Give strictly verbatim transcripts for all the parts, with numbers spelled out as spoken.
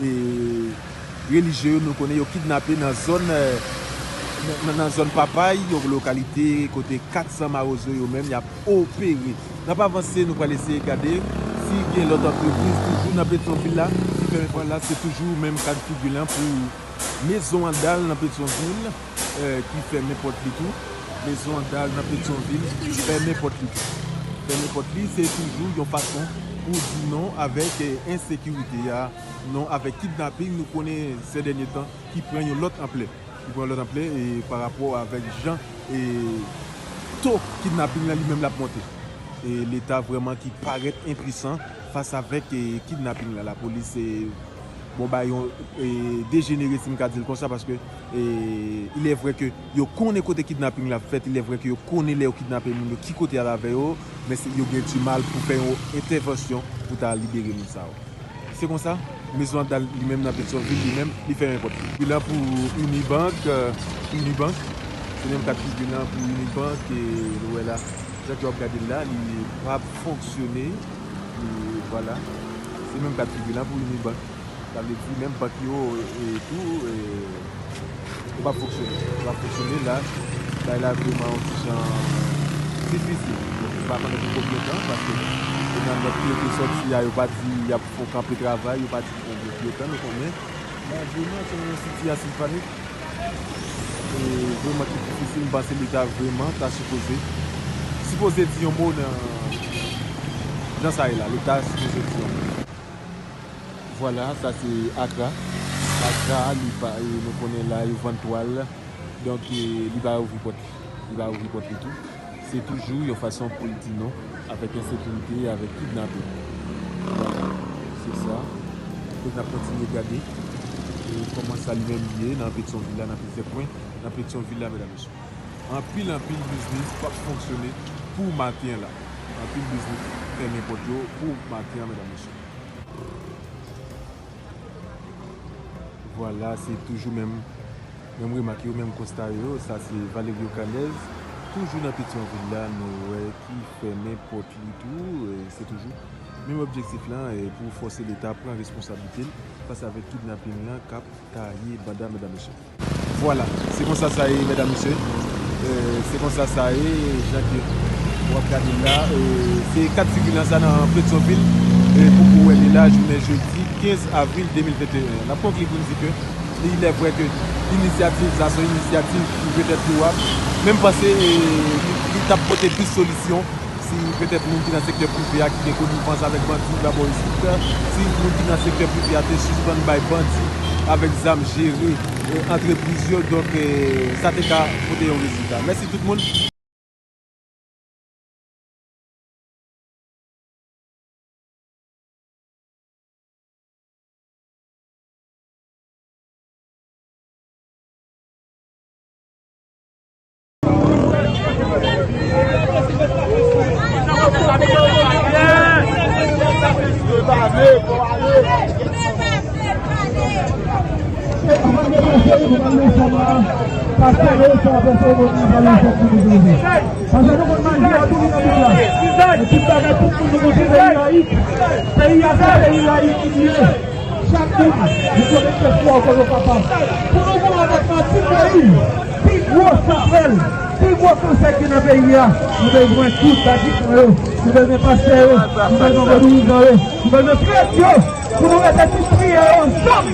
e, relijye yo, nou konnen yo kidnape nan zòn, e, nan, nan zòn Papay, yon lokalite kote kat san mawozo yo menm y ap opere. N ap avanse, nou pral eseye gade si gen lòt antrepriz toujou nan Petyonvil la ki fèmen pòt la. Se toujou menm ka d figi lan pou Mezon Andal nan Petyonvil, e, ki fèmen pòt li tou. Mezon Andal nan Petyonvil fèmen pòt li tou. Fèmen pòt li, se toujou yon fason pou di non avèk, e, ensekirite a, non avèk kidnaping nou konnen sè dènye tan ki pran yon lòt anplè. Ki pran yon lòt anplè, e, pa rapò avèk jan, e, to kidnaping lan li menm l ap monte. E Leta vrèman ki parèt enpwisan fas avèk, e, kidnaping lan. Lapolis, e, bon, ba yon, e, dejenere, si m ka di l konsa, paske, e, il est vrai ke yo konnen kote kidnaping la fèt, il est vrai ke yo konnen lè yo kidnape moun yo, ki kote y al avè yo, men se, yo gen di mal pou fè yon entèvansyon pou ta libere moun sa yo. Se konsa, Mezon Andal li menm nan Petyonvil, li menm, li fèmen pòt li. Bilan pou Unibank, e, Unibank, se menm ka d figi lan pou Unibank, e, nou wè la, jan ke w ap gade l la, li p ap fonksyone, e, vwala, se menm ka d figi lan pou Unibank. Sa vle di, menm bank yo, e, tou, e, yo p ap fonksyone. Yo p ap fonksyone la. Bagay la vrèman yon ti jan difisil. Donk, m pa konnen pou konbyen tan, paske kounye a nòt ki yo te sòti a, yo pa di y ap fè kanpe travay, yo pa di pou konbyen tan, nou konnen. Men vrèman, se yon sitiyasyon panik. E vrèman ki difisil, m panse Leta vrèman ta sipoze, sipoze di yon mo nan, nan sa ye la. Leta sipoze di yon mo. Vwala, sa se Akra. Akra, li pa, e, nou konnen la, yo vann twal. Donk, e, li pa ouvri pòt li. Li pa ouvri pòt li tou. Se toujou yon fason pou l di non avèk ensekirite, avèk kidnaping. Vwala, se sa. Donk, n ap kontinye gade, e, kòman sa li menm li ye nan Petyonvil la, nan plizyè kwen nan Petyonvil la, medam, mesye. Anpil, anpil biznis p ap fonksyone pou maten an la. Anpil biznis fèmen pòt yo pou maten an, medam, mesye. Vwala, se toujou menm, menm remak yo, menm konsta yo. Sa se Valerio Canez, toujou nan Petyonvil la, nou wè ki fèmen pòt li tou. E, se toujou menm objektif lan, e, pou fòse Leta pran responsablite l fas avèk kidnaping lan k ap taye banda, medam, mesye. Vwala, se konsa sa ye, medam, mesye. E, se konsa sa ye, jan ke w ap gade la. E, se ka d figi lan sa nan Petyonvil, e, pou pou wè li la, jounen jedi kenz avril de mil venteyen. N ap konkli pou n di ke il est vrai ke inisyativ sa se yon inisyativ ki petèt lwab, men m panse, e, li, li t ap pote plis solisyon. Si petèt moun ki nan sektè prive a ki gen konivans avèk bandi, dabò isit, si moun ki nan sektè prive a te sispann bay bandi avèk zam jere, e, antrepriz yo, donk, e, sa te ka pote yon rezilta. Mèsi tout moun. Pastè Leosa ap fè seremoni a pale yon fòk pou nou plede. Paske nou konn maji a tou vin nan Bib la. E tout bagay, tout moun nou montre peyi layik. Peyi a se peyi layik ki li ye. Chak moun, nou konekte fò ke nou kapab. Pou nou pran avèk nan ti peyi, pi gwo safrèl, pi gwo kansè ki nan peyi a, nou bezwen tout radikan yo, nou bezwen pastè yo, nou bezwen vodouyizan yo, nou bezwen prèt yo, pou nou rete tout priye yo ansanm,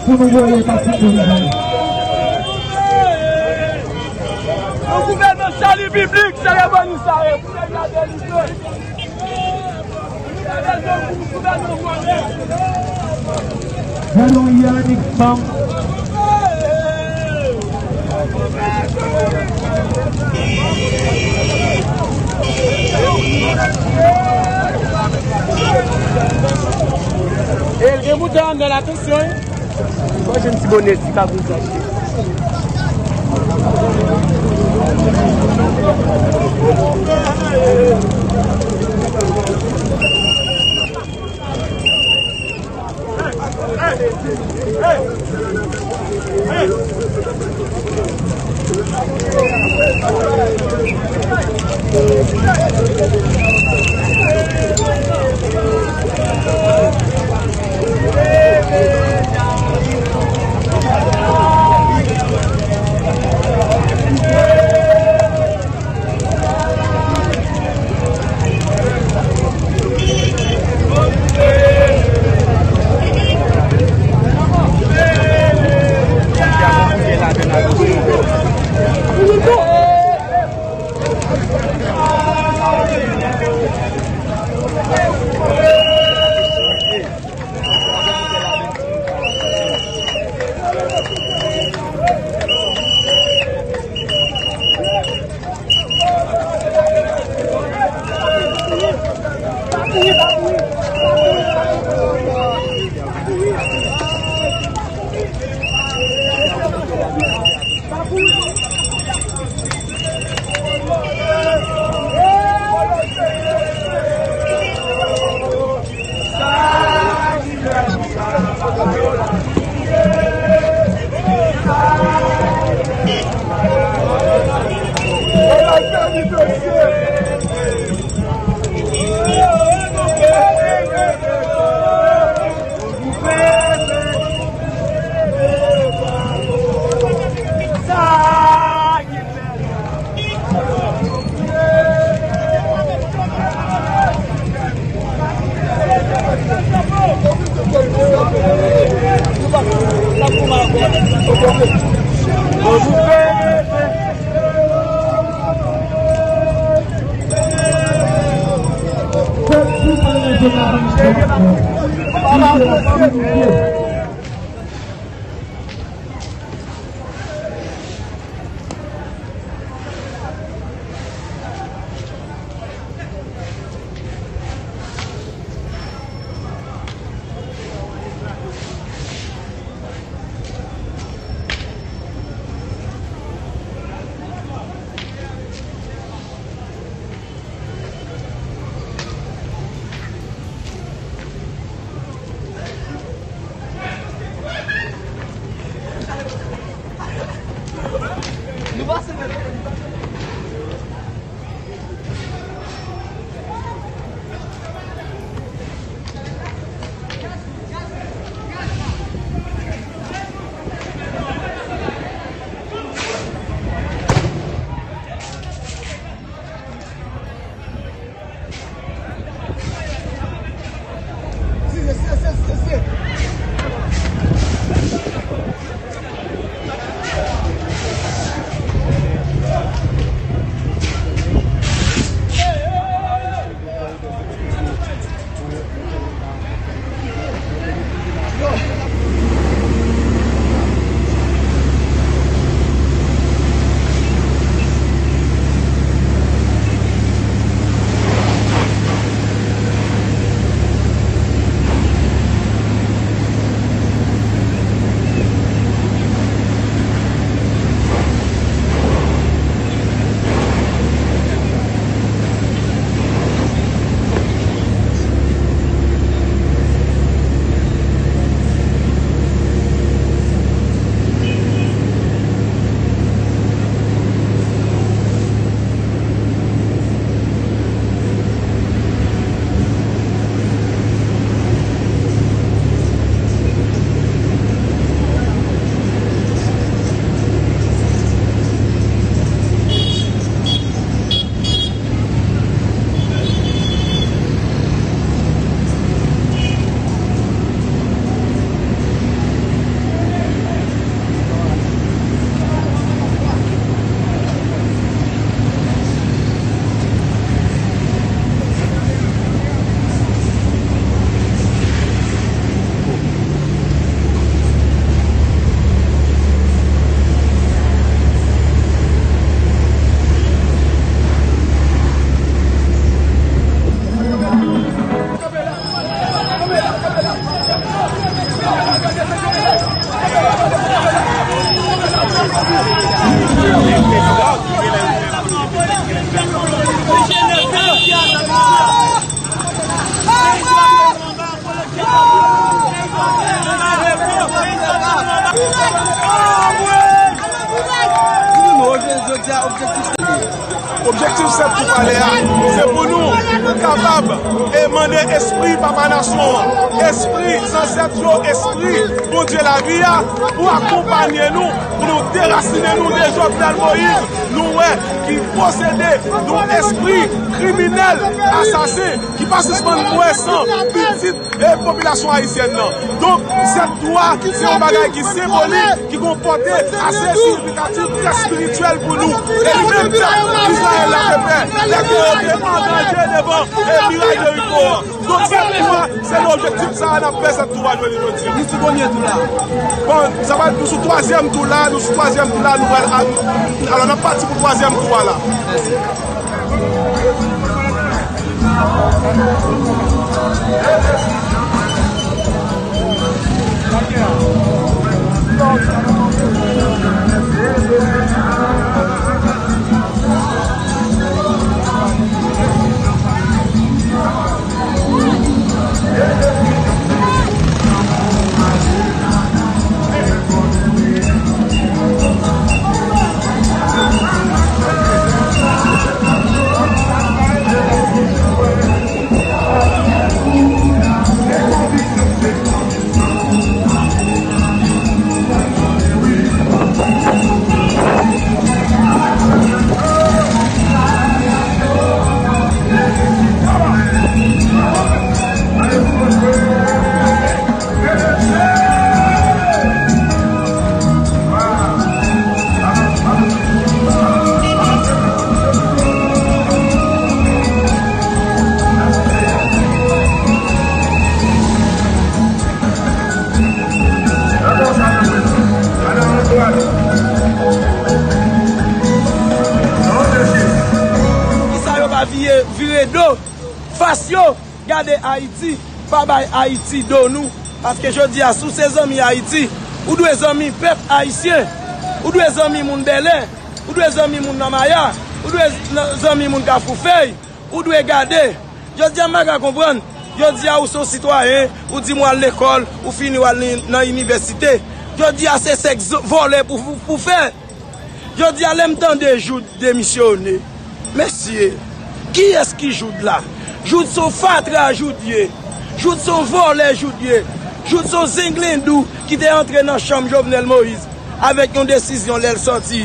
pou nou voye pati vodouyizan yo. Yon gouvènman sali biblik, seremoni sa ye, pou peyi a delivre. Gade yon Yannick Bang. E l gen bouda anndan l, atansyon wi. Mwen jwenn ti bonè ti ka pou achte. Objektif Sèt Tou Palè a, se pou nou kapab e mande espri papa nasyon an, espri zansèt yo, espri Bondye lavi a, pou akonpanye nou, pou nou derasinen nou de Jovenel Moïse, nou wè ki posede yon espri kriminèl, asasen, ki pa sispann bwè san pitit e popilasyon ayisyèn nan. Donk, Sèt Tou a, se yon bagay ki senbolik, ki gon pòte ase siyifikatif, trè espirityèl pou nou. E li menm jan Izrayèl la te fè, lè ke yo te an danje devan e miray Jeriko an. Donk, Sèt Tou a, se nan objektif sa a n ap fè Sèt Tou a jodi jodi a. Nou sou konbyen tou la? Bon, sa va, nou sou twazyèm tou la, nou sou twazyèm tou la, nou pral, alò, n ap pati pou twazyèm tou a la. vire do, fas yo, gade Ayiti, pa bay Ayiti do nou. Paske jodi a, si w se zanmi Ayiti, ou dwe zanmi pèp ayisyen, ou dwe zanmi moun Bèlè, ou dwe zanmi moun nan Maya, ou dwe zanmi moun Kafou Fèy, ou dwe gade. Jodi a, m pa ka konprann. Jodi a, ou se yon sitwayen, ou di m w al lekòl, ou fini w al nan inivèsite. Jodi a, se sèks vòlè pou, pou, pou fè. Jodi a, lè m tande Jouthe demisyone, mesye, kiyès ki Jouthe la? Jouthe se yon fatra, Jouthe ye. Jouthe se yon vòlè, Jouthe ye. Jouthe se yon zenglendou ki te antre nan chanm Jovenel Moïse avèk yon desizyon lè l sòti.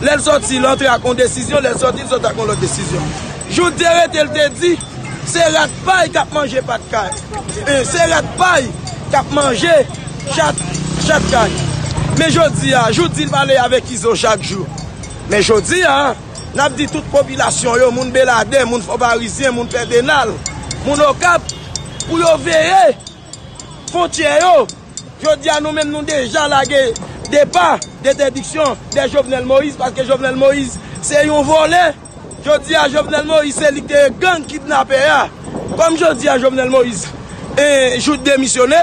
Lè l sòti, l antre ak yon desizyon, lè l sòti, l sòti ak yon lòt desizyon. Jouthe te rete, l te di, se rat pay k ap manje pat kay. E, se rat pay k ap manje chat, chat kay. Men jodi a, Jouthe di l pale avèk Izo chak jou. Men jodi a, n ap di tout popilasyon yo, moun Beladè, moun Fò Parizyen, moun Pèdenal, moun Okap, pou yo veye fwontyè yo. Jodi a, nou menm, nou deja lage depa dentèdiksyon dè Jovenel Moïse, paske Jovenel Moïse se yon vòlè. Jodi a, Jovenel Moïse se li ki te gang kidnapè a. Kòm jodi a, Jovenel Moïse, e, Jouthe demisyone,